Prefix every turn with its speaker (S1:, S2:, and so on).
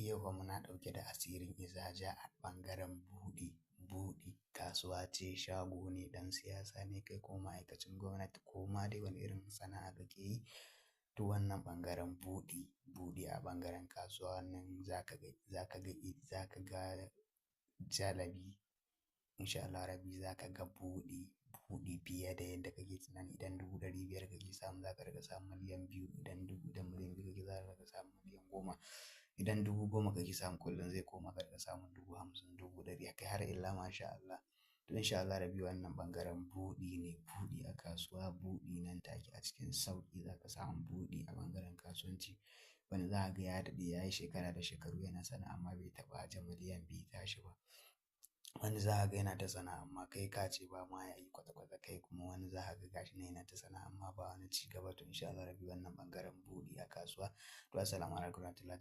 S1: Yau fa muna ɗauke da asirin Izaja a ɓangaren buɗi. Buɗi kasuwa ce, shago ne, ɗan siyasa ne kai ko ma'aikacin gwamnati ko ma dai wani irin sana'a kake yi. To wannan ɓangaren buɗi, buɗi a ɓangaren kasuwa wannan za ka ga jalabi. In sha Allah rabbi za ka ga buɗi, buɗi fiye da yadda kake tunani. Idan 500,000 kake samu, za ka riƙa samun miliyan 2. Idan miliyan 2 kake, za ka riƙa samun miliyan 10. Idan 10,000 kake samu kullum, zai koma ka riƙa samun 50,000, 100,000, kai har illa masha Allah. To in sha Allah rabbi wannan ɓangaren buɗi ne, buɗi a kasuwa, buɗi nan take a cikin sauƙi za ka samu buɗi a ɓangaren kasuwanci. Wani za ka ga ya daɗe, ya yi shekara da shekaru yana sana'a amma bai taɓa aje miliyan 2 tashi ba. Wani za ka ga yana ta sana'a amma kai ka ce ba ma ya yi kwata-kwata kai, kuma wani za ka ga gashi nan yana ta sana'a amma ba wani ci gaba. To in sha Allah rabbi wannan ɓangaren buɗi a kasuwa. To assalamu alaikum warahmatullahi.